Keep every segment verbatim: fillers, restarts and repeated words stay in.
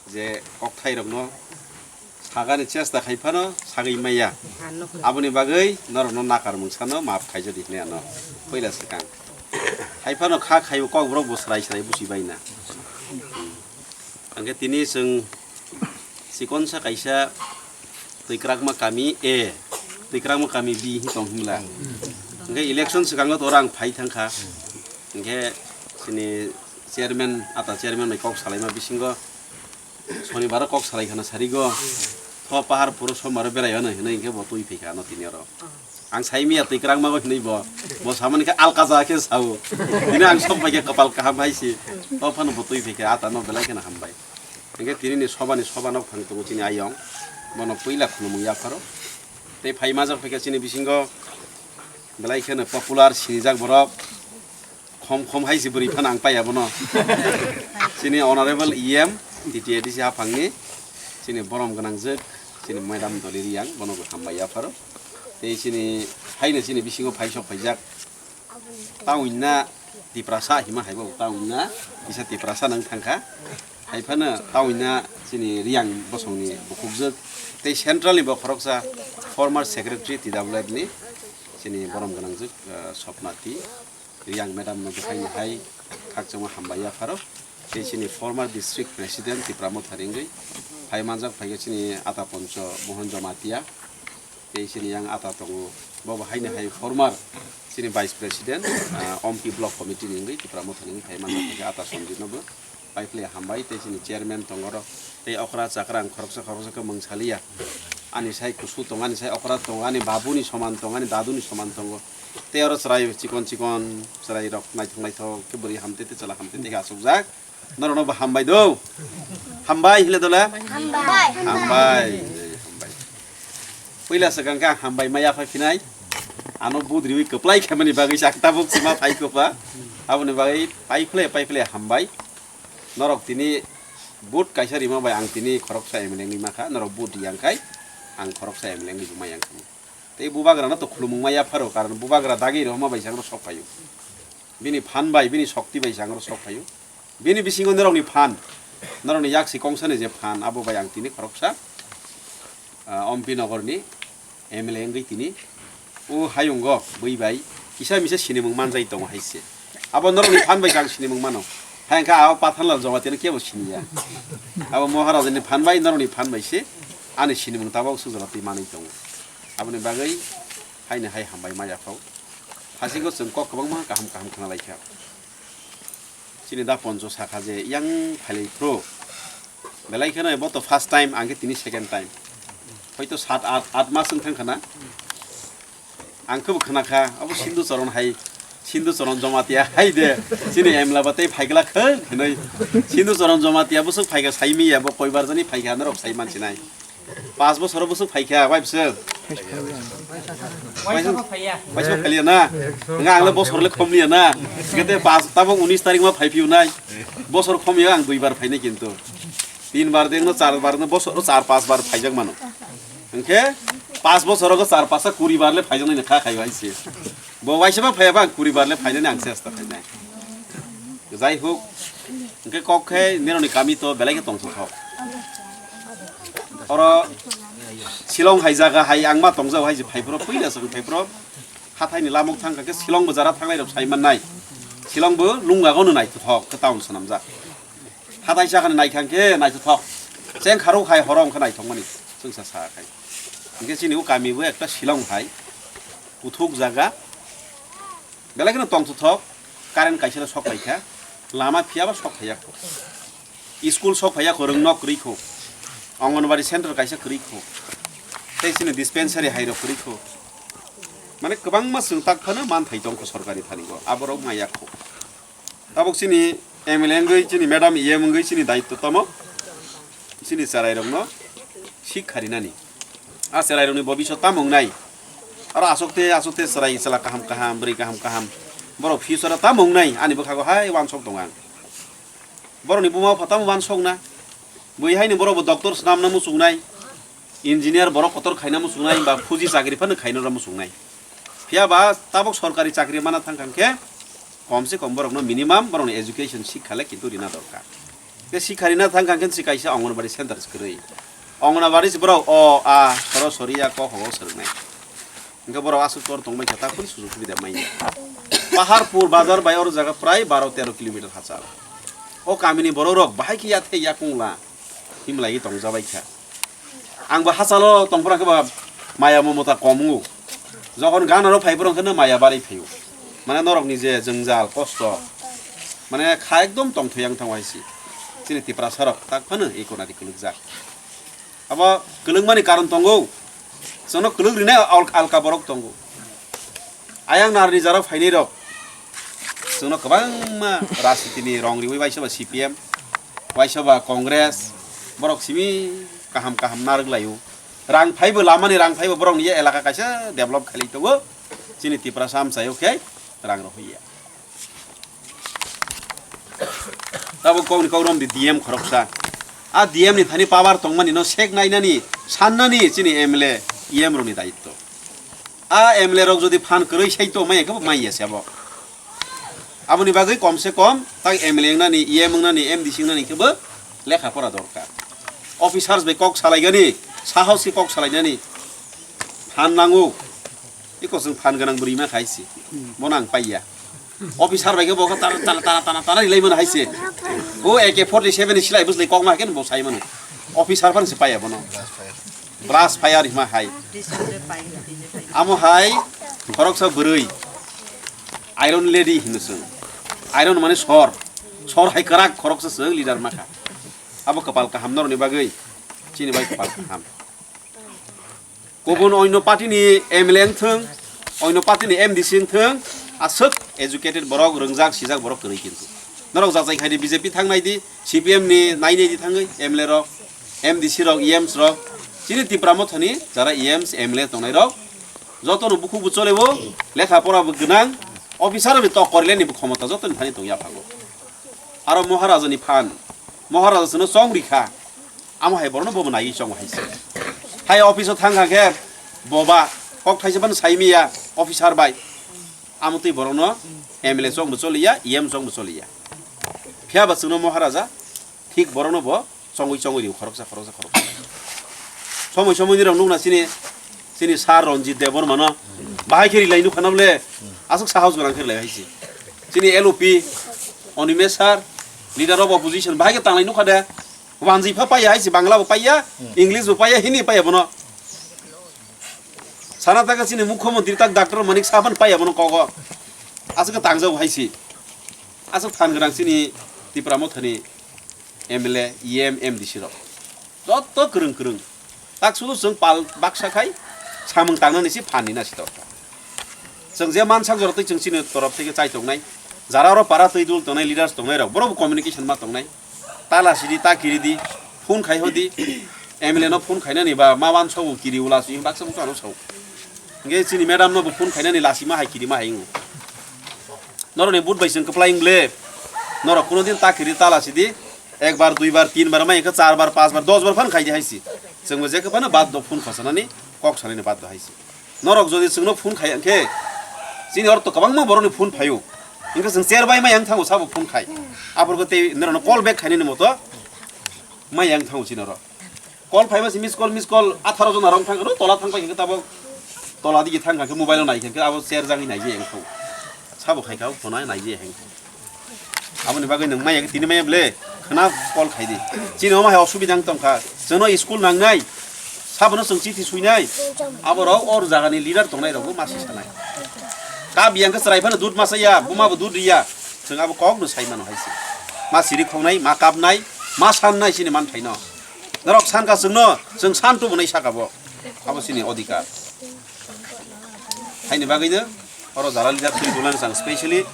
Je kokthairokno sagani chesta khai phano sagwi maya. Aboni bagwi norokno nakar mungsano maaf khaijadi hinwi ano puila swkang. Hai phano kha khaibo kokborok bo swrai swrai buchi baina. Hwnkhe tini chwng chikonsa kaisa Twikrakma kami A, Twikrakma kami B hi tong himla. Hwnkhe election swkango to orang phai thangkha. Hwnkhe chini chairman, ata chairman bai kok salaima bisingo Sonibaro kok salai khana sarigo, tho pahar puro somaro berai hwnwi hwnwi hwnkhe bo twi phaikha ano tini oro. Ang sai miya Twikrakma go hinwi bo, bo samani khe alka ja khe sao. Bini ang sok bai khe kwpal kaham hai si. To phano bo twi phaikha ata no belai kheno hambai. Hwnkhe tini ni soba ni soba nok thang tongo chini ayong. Bono puila khulumung yapharo. Tei phai majak phaikha chini bisingo belai kheno popular sinijak borok. Khom khom hai si bwrwi phano ang paiya bono. Chini honorable E M, T T A D C haphangni, chini borom gwnangjwk, chini madam Doli Riyang, bono bo hambai yapharo. Tei chini haino chini bisingo phaisok phaijak. Tawin na Tiprasa hima hai bo tawin na, kisa Tiprasa nang thangkha. Hai phano tawin na chini Riyang bosongni bukhukjwk. Tei central ni bo khoroksa former secretary T W F ni chini borom gwnangjwk, ah, Sopnati. Riyang madam no bwkhaini hai khakchangma hambai yapharo. Tei chini former district president Tipra Motha ni wngwi phai manjak phaikhe chini ata poncho Mohan Jamatia. Tei chini yang ata tongo, bo bo haini hai former chini vice president, ah, Ompi block committee ni wngwi Tipra Motha ni wngwi phai manjak phaikhe ata Sanjit no bo. Paiphle hambai tei chini chairman tongo oro. Tei okra chakra ang khoroksa khoroksa khe mung saliya. Ani sai kusu tongo, ani sai okra tongo, ani babuni soman tongo, ani daduni soman tongo. Tei oro chwrai chikon chikon chwrai rok naithok naithok khe bwrwi hamtete chwla hamtete khe achukjak. Norokno bo hambai do. Hambai hile dole? Hambai. Hambai. Hambai. Puila swkang khe ang hambai ma yaphai phinai. Ano budriwi kwplai khaimani bagwi sak tabuk sima phai kopa. Aboni bagwi paiphle paiphle hambai. Norok tini vote kaisa rima bai ang tini khoroksa M L A wngwi makha, norok vote riyang khai ang khoroksa M L A wngwi bo mayang khamu. Tei bubagrano to khulumung ma yapharo, karon bubagra dagi rohorma bai se ang sok phaio. Bini phan bai, bini shokti bai se ang sok phaio. Bini bisingo norokni phan, norokni yak si kongsani je phan, abo bai ang tini khoroksa, ah, Ompi Nogorni M L A wngwi tini o hayungo bui bai kisa misa sinimung manjai tongo hai se. Abo norokni phan bai khe ang sinimung mano. Hai wngkha abo Pathanlal Jamatia no kebo siniya. Abo Maharajani phan bai norokni phan bai se ani sinimung tabok sujala twi manwi tongo. Aboni bagwi haino hai hambai ma yaphao. Hasingo chwng kok kwbangma kaham kaham khna lai kha. Chini da poncho sakha je yang phailai phro. Belai kheno bo to first time, ang khe tini second time. Hoito sat at, at mas wng thang khana. Ang khe bo khna kha, abo Sindhu Charan hai, Sindhu Charan Jamatia hai de. Chini emla ba tei phaigla khwng hinoi. Sindhu Charan Jamatia bwswk phaikha sai miya, bo koibar jani phaikha norok sai mansinai. Pas bosoro bwswk phaikha, wai bwswk? Waisa phaiya. Waisa phaiya na? Nga ang le bosor le khomliya na? Gete pas tabok unis tarik ma phaiphiyunai. Bosor khomya ang duibar phainai kintu. Tin bar dengno, char bar no, bosoro char pas bar phaijak mano. Hwnkhe pas bosoro go char pas kuri bar le phaijaknai kha khai waise. Bo waisa ma phaiya ba ang kuri bar le phainani ang chesta khainai. Jai hok, hwnkhe kok khe Neroni kami to belai khe tongthok. Oro Shillong hai jaga hai ang ma tongjao hai je phaiphro, puila chwng phaiphro. Hathai ni lamok thang khe Shillong bo jara thangnai rok sai mannai. Shillong bo Lunga gono naithothok khe town swnamjak. Hathai sakha ni nai kha khe naithothok. Cheng kharok hai horo wngkha naithokmani chwngsa sa khai. Hwnkhe chini o kami bo ekta Shillong hai kuthuk jaga. Belai kheno tongthothok, current kaisa no sok phaikha, lama phiyaba sok phaiya kho. School sok phaiya kho, rwng nok kwrwi kho. Anganwadi center kaisa kwrwi kho. Tei chini dispensary hai rok kwrwi kho. Mane kwbangma chwng tak phano manthai tong kho sorkari thani go. Aborok maya kho. Tabuk chini M L A wngwi, chini madam E M wngwi chini daitto tamo? Chini chwrairokno sikha rinani. A chwrairokni bobiswt tamo wngnai? Aro aswk te, aswk te chwrai chwla kaham kaham, bwrwi kaham kaham. Borok future o tamo wngnai? Ani bwkhago hai uansuk tongo ang. Borokni buma bupha tamo uansukna? Bui haino borok bo doctor swnamna muchungnai. Engineer borok kotor khaina muchungnai ba fuji chakri phano khaina muchungnai. Phiya ba tabuk sorkari chakri mana thang kha khe kom se kom borokno minimum borokni education sikha le kintu rina dorkar. Tei sikharina thang kha khe si kaisa Anganwadi center se kwrwi. Anganwadi se borok o, a, soro sori ya kok horo swrwngnai. Hingke borok aswk tor tongbai kha, ta phuri sujug subida manya. Paharpur bazar bai oro jaga prai baro tero kilometer hachal. O kamini borok rok bahai khe yathai yakung la himlai tongjabai kha. Ang bo hachalo tongphuru khe ba maya momota kom wngo. Jokhon ganaro phai phuru khe maya bari phaio. Mane norokni je jwngjal kosto. Mane kha ekdom tongthai yang thang waisi. Chini Tiprasa rok tak phano ekonadi kwlwkjak. Abo kwlwngmani karon tongo. Chwngno kwlwng rinai al-, alka borok tongo. Ayang narni jaro phainai rok. Chwngno kwbangma rajnitini rong riwi waisa ba C P M, waisa ba Congress, borok simi kaham kaham narwk laio. Rang phaibo lamani rang phaibo borokni ye elaka kaisa develop khailai tongo. Chini Tiprasa amchaio khe rang rohorya. Tabuk kokni kok romdi D M khoroksa. A D M ni thani power tongmani no sek nainani, sannani chini M L A, E M rokni daitto. A M L A rok jodi phan kwrwi sai to maya khe maya se abo. Aboni bagwi kom se kom tak M L A wngnani, E M wngnani, M D C wngnani khe bo lekha pora dorkar. Officers bai kok salaigani, sahos khe kok salainani phan nango. Iko chwng phan gwnang bwrwi ma khai se. Bono ang paiya. Officer bai khe bo khe tana, tana, tana, tana, tana rilai mano hai se. O A K forty seven ni silai bwslai kok ma khe bo sai mano. Officer phan se paiya bono. Blast fire hima hai. Amo hai khoroksa bwrwi. Iron Lady hino chwng. Iron mane sor. Sor hai kwrak khoroksa chwng leader ma kha. Abo kwpal kaham norokni bagwi. Chini bai kwpal kaham. Kubun oino party ni M L A wngthwng, oino party ni M D C wngthwng, aswk educated borok, rwngjak, sijak borok kwrwi kintu. Norok jachai khai di B J P thang nai di, C P M ni nai nai di thangwi M L A rok, M D C rok, E Ms rok, chini Tipra Motha ni jara E Ms, M L A tongnai rok, joto no bukhuk bo chole bo, lekha pora bo gwnang, officer rok ni tok korilen ni bo khomota joto ni thani tong ya phago. Aro Maharaja ni phan, Maharaja chwngno chong rikha. Amo hai borokno bobo naiwi chongo hai se. Hai office o thang kha khe boba kok thaisa phano sai miya officer bai. Amo twi borokno M L A chongbo choliya, E M chongbo choliya. Phiya ba chwngno Maharaja thik borokno bo chongwi chongwi rio khoroksa khoroksa khoroksa. Somoi somoi nirok nukna chini, chini sir Ranjit Debbarma no bahai khe rilai nukha na bole aswk sahos gwnang khe rilai hai se. Chini L O P Animesh sir, leader of opposition bahai khe tanglai nukha de. Wanjwi pha paiya hai se, Bangla bo paiya, English bo paiya, Hindi paiya bono. Sana taka chini Mukhyamantri tak Doctor Manik Saha phan paiya bono kogo. Aswk tangjago hai se. Aswk phan gwnang chini Tipra Mothani M L A, E M, M D C rok. Joto kwrwng kwrwng. Tak sudu chwng pal baksa khai samung tangnani se phan ni na si torkha. Chwng je mansak jora twi chwng chini torop theke chai tongnai. Jara oro para twi dul tongnai, leaders tongnai rok, borok bo communication ma tongnai. Ta lasi di, ta kiri di, phone khai hodi. M L A no phone khainani ba ma wansogo kiri ula si baksa bukha no sao. Hingke chini madam no bo phone khainani lasi ma hai kiri ma hai wngo. Norok ni but bai chwng kwplai wng ble. Norok kuno din ta kiri ta lasi di. Ek bar, dui bar, tin bar, mai hingke char bar, panch bar, dos bar phan khai di hai si. Chwng bo je khe phano bad do phone khosanani, kok sanani bad do hai si. Norok jodi chwngno phone khai hwnkhe, chini oro to kwbangma borokni phone phaio. Hingke chwng cher bai maya wng thango sabo phone khai. Aphuru tei norokno call back khainani moto maya wng thango chini oro. Call phaiba se miss call, miss call atharo jona rok thang khe tola thang pai khe tabok tola digi thang khe mobile no nai khe abo cher jagwi nai je wng thango. Sabo khai kha phone nai je wng thango. Aboni bagwi nwng maya tini maya ble khna call khai di. Chini omo hai osubida wng tong kha. Chwngno school nangnai. Sabono chwng chithi suinai. Aborok or jagani leader tongnai rokbo ma si sanai. Kap yang khe chwrai phano dud ma saya, buma bo dud riya. Chwng abo kok no sai mano hai se. Ma siri khongnai, ma kapnai, ma sannai chini man thaino. Norok san kha chwngno, chwng san tubu nai saka bo. Abo chini odhikar. Haini bagwi no oro jara leader twi bulan sang specially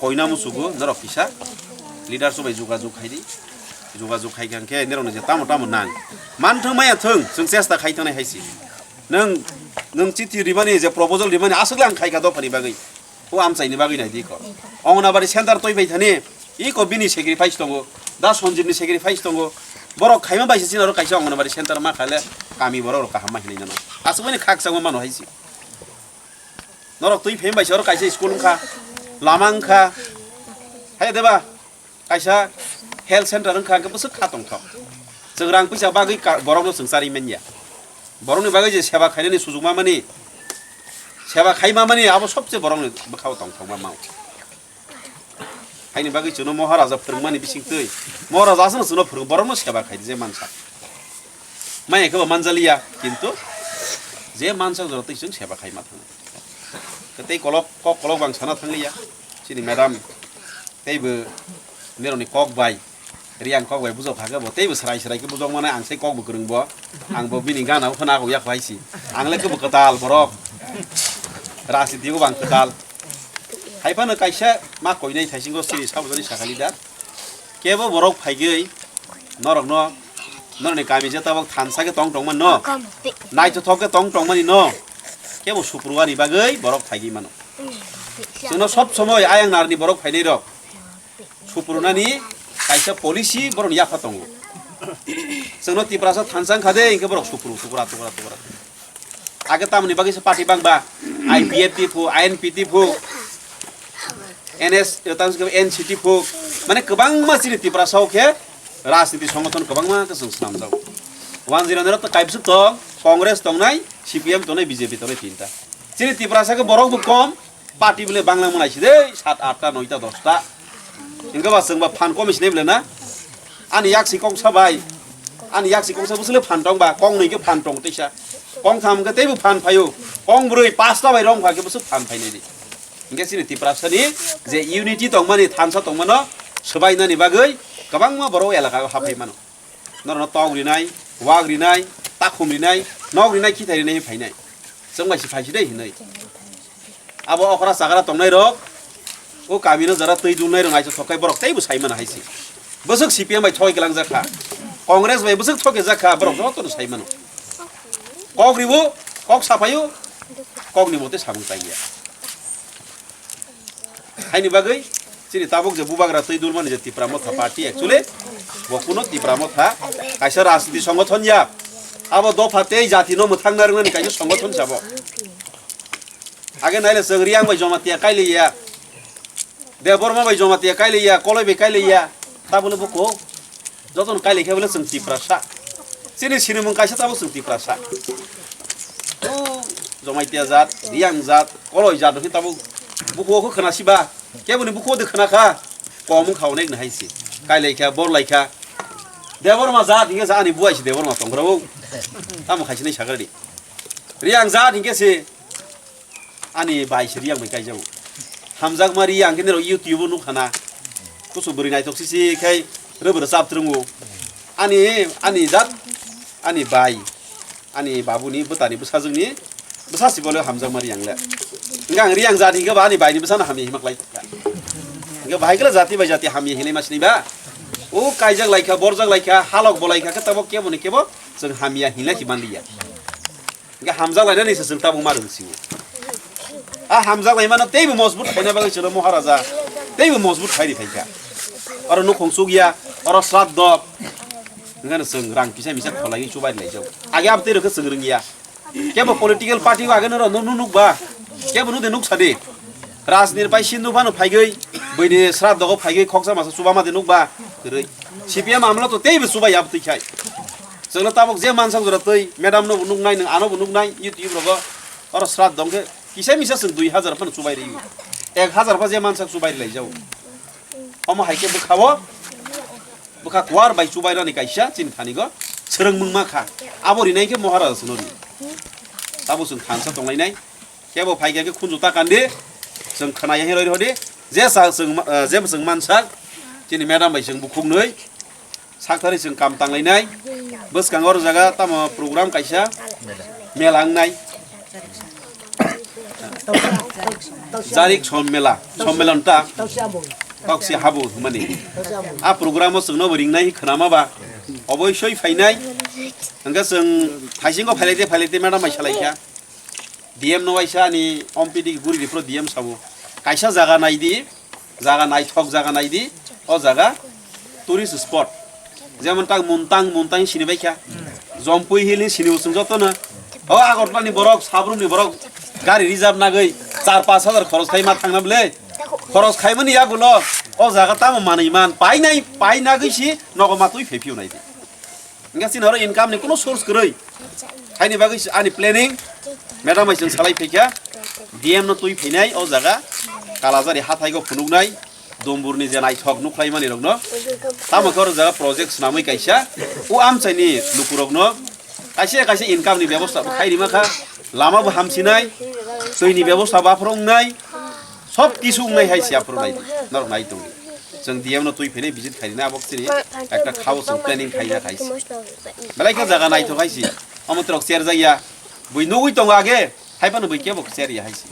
koina musugo norok kisa leader sobai juga jug khai di, juga jug khai kha khe norok ni je tamo tamo nang man thung maya thung chwng chesta khai thang nai hai si. Nwng, nwng chithi rimani je proposal rimani aswk lang khai kha dophani bagwi. O amchaini bagwi nai di ko. Anganwadi center twi bai thani, iko bini sacrifice tongo. Da Sanjeev ni sacrifice tongo. Borok khaima bai se chini oro kaisa Anganwadi center ma khale kami borok rok kaham ma hinwi nano. Aswk mani khak changma mano hai si. Norok twi phaima bai se oro kaisa school wngkha, lama wngkha. Hai de ba? Kaisa Health center wngkha hwnkhe bwswk kha tongthok. Chwng rang puisa bagwi ka-, borokno chwng charwi manya. Borokni bagwi je seba khainani sujuk mamani, seba khai mamani abo sobse borokni bwkhao tongthokma mao. Haini bagwi chwngno Moharaja phwrwngmani bisingtwi, Moharaja aswkno chwngno phwrwng, borokno seba khai di je mansa. Maya khe bo manjaliya, kintu je mansa jora twi chwng seba khai ma thangwi. Tei kolok, kok kolok bang sana thangliya. Chini madam, teibo nirokni kok bai, Riang kok bai bujok kha khe bo teibo srai srai khe bujok mano, ang sai kok bo kwrwng bo. Ang bo bini gana o khna kok yak hai si. Ang le khe bo kwtal borok. Rajniti o bang kwtal. Hai phano kaisa ma koinai thaisingo siri sabujani sakhali da. Kebo borok phaigwi norokno, norokni kami je tabok thansa khe tong tong mano. Naithothok khe tong tong mani no. Kebo supru ani bagwi borok phaigwi mano. Chwngno sob somoi ayang narni borok phainai rok. Suprunani kaisa policy borokni yapha tongo. Chwngno Tiprasa thansa wngkha de, hinkhe borok supru, tukra, tukra, tukra. Age tamoni bagwi se party bangba, I P F T phu, I N P T phu, N S, tamo se N C T phu, mane kwbangma chini Tiprasa o khe rajniti songothon kwbangma khe chwng swnamjago. One zero nero to kaibswk tong, Congress tongnai, C P M tongnai, B J P tongnai tinta. Chini Tiprasa khe borok bo kom, party bole bangla mwnai si de, sat, atta, noita, dosta. Hinkhe ba chwng ba phan komi sinai bole na? Ani yaksi kongsa bai, ani yaksi kongsa bwswk le phan tong ba, kong nwi khe phan tong teisa. Kong tham khe teibo phan phaio, kong brwi pasta bai rong pha khe bwswk phan phainai di. Hinkhe chini Tiprasa ni je unity tongmani, thansa tongmano swbainani bagwi kwbangma borok elaka o haphai mano. Norokno tok rinai, wak rinai, takhum rinai, nok rinai, khithai rinai phainai. Chwng bai si phai si dei hinwi. Abo okra chakra tongnai rok, o kami no jara twi dulnai rok naisok thok khai borok teibo sai mano hai se. Bwswk C P M bai thoi kwlang jak kha, Congress bai bwswk thok jak kha, borok joto no sai mano. Kok ribo, kok saphaio, kok ni mote samung tang ya. Haini bagwi chini tabuk je bubagra twi dulmani je Tipra Motha Party, actually bo kuno Tipra Motha kaisa rajniti songothon ya. Abo dopha tei jati no mwthang narwknani kaisa songothon sabo. Age naile chwng Riang bai Jamatia kailaiya, Debbarma bai Jamatia kailaiya, Koloi bai kailaiya, tabole buko. Jotono kailai khe bole chwng Tiprasa. Chini sinimung kaisa tabuk chwng Tiprasa. O Jamatia jat, Riang jat, Koloi jat hwnwi tabuk bukuo kho khna siba. Keboni bukuo de khna kha. Kom wng kha onek nahai se. Kailai kha, bor lai kha. Debbarma jat hinkhe ani buai se Debbarma tong rw. Tamo khai sinai sagradi. Riang jat hinkhe se. Ani bai se Riang bai kaijago. Hamjakma Riang khe nirok YouTube o nukha na. Kusu bwrwi naithok sisi khai rwbwrw chap twrwngo. Ani, ani jat, ani bai, ani babuni bwtani bwsajwkni bwsa si bole Hamjakma Riang le. Hingke ang Riang jat hingke ba ani baini bwsano hamya hima klai. Hingke bahai khe jati bai jati hamya hinwi ma sini ba. O kaijak laikha, borjak laikha, halok bo laikha khe tabok kebo ni kebo chwng hamya hinlai si manliya. Hingke hamjak lainani se chwng tabuk ma rwng sio. A hamjak laimano teibo mojbut khaina bagwi chwngno Moharaja teibo mojbut khairi phaikha. Oro nukhung chukya, oro sraddho. Hingkhe chwng rang kisa misa kholaiwi chubai laijak. Age abtwi rokhe chwng rwngya. Kebo political party o age noro nunu nukba. Kebo nude nuksa de. Rajnir pai Sindhu phano phaigwi, bwini sraddho phaigwi khoksa masa chuba made nukba. Kwrwi. C P M amlo to teibo chubai abtwi khai. Chwngno tabuk je mansak jora twi, madam no bo nuknai, nwng ano bo nuknai, YouTube rogo, oro sraddho hwnkhe kisa misa chwng dui hazar phano chubai rwi. Ek hazar pha je mansak chubai rwlai jao. Omo hai khe bwkha o, bwkha kuar bai chubai rani kaisa chini thani go, swrwng mung ma kha. Abo rinai khe Moharaja chwngno ri. Tabuk chwng thansa tonglainai. Kebo phaikha khe khunju ta kandi, chwng khwnaya hinwi rw di. Je sa chwng ma-, eh, jebo chwng mansak, chini madam bai chwng bukhuknwi, saktharwi chwng kam tanglainai. Bwskango oro jaga tamo program kaisa mela wngnai. Jarik som mela, som mela nta. Tausi habu hwnmani. A program o chwngno bo ringnai khnama ba. Oboisoi phainai. Hwnkhe chwng thaisingo phailaite phailaite madam bai salaikha. D M no waisa ani ompiti guri di pro D M sabo. Kaisa jaga nai di, jaga naithok jaga nai di, o jaga tourist spot. Jemon tak Muntang, Muntang sini baikha. Jompui Hill ni sini usung joto no. O Agartala ni borok, Sabrum ni borok, gari reserve nagwi char pash hajar khoros khai ma thangna bwle. Khoros khaimani yagulo o jaga tamo manwi man, painai, painagwi si nogo ma twi phai phiyunai di. Hingke chini oro income ni kuno source kwrwi. Haini bagwi si ani planning, madam bai chwng salai phaikha, D M no twi phainai o jaga, Kalajari hathaigo phunuknai, Dumburni je naithok nukhlaimani rokno. Tamo khe oro jaga project swnamwi kaisa, o amchaini lukurokno kaisa kaisa income ni bebosta bo khai rima kha, lama bo hamsinai, twi ni bebosta bo aphuru wngnai, sob kisu wngnai hai si aphuru nai, norok nai tongdi. Chwng D M no twi phainai visit khainai abo chini ekta khao chwng planning khaina khaisi. Belai khe jaga naithok hai si, omo trok cher jaya, bui nugwi tongo age, hai phano bui kebo cher ya hai si.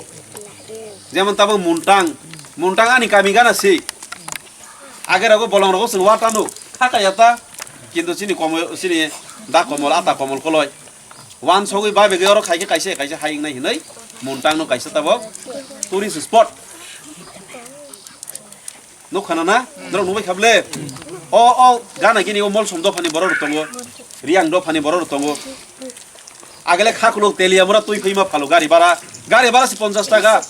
Jemon tabuk Muntang, Muntang ani kami gana si. Age rogo bolong rogo chwng watano, khaka yata, kintu chini komol, chini da komol, ata komol koloi. Wansogwi bai begwi oro khaikhe kaisa kaisa hayung nai hinwi Muntang no kaisa tabuk tourist spot. Nukha na na? Norok nukbai kha ble? O, o, gana gini o Molsom dophani borok rok tongo, Riang dophani borok rok tongo. Agele khakuluk Teliamura twi phaima phalo gari bara, gari bara se ponchash taka,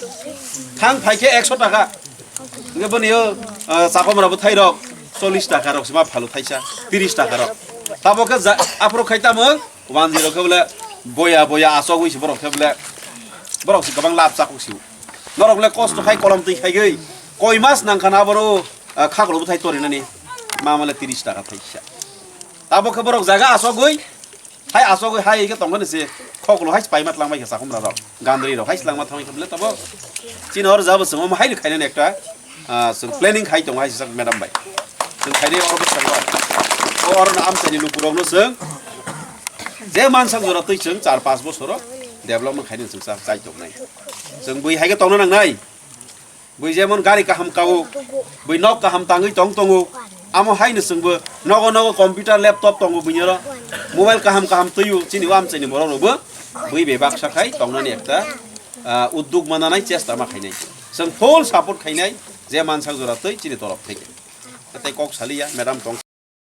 thang phaikhe ekso taka. Nge boni o, ah, Chakomra bwthai rok chollish taka rok se ma phalo thaisa, trish taka rok. Tabok khe ja-, aphuru khai tamo, Wanjwi rok khe bole boya boya asogwi se borok khe bole borok se kwbang lab chakuk se. Norok le kosto khai kolom twi khaigwi koi mas nang khana aboro, ah, khaklo bwthai torinani mama le trish taka thaisa. Tabok khe borok jaga asogwi hai asogwi hai khe tongkhani se khoklo hai se paima tlangbai khe Chakomra rok. Gandri rok hai se langma thangwi khe bole tabok chini hor jabo chwng omo haino khainani ekta, ah, chwng planning khai tongo hai sijak madam bai. Chwng khainai oro bwskango. O oro no amchaini lukurokno chwng je mansak jora twi chwng char panch bosoro development khainani chwng chak chai tongnai. Chwng bui hai khe tongna nangnai. Bui jemon gari kaham kao, bui nok kaham tangwi tong tongo. Amo haino chwngbo nogo nogo computer, laptop tongo buini oro. Mobile kaham kaham twiyo chini o amchaini borok rokbo bui bebak sakhai tongnani ekta, ah, uddog mananai chesta ma khainai. Chwng full support khainai je mansak jora twi chini torof theke. Tei kok saliya, madam tong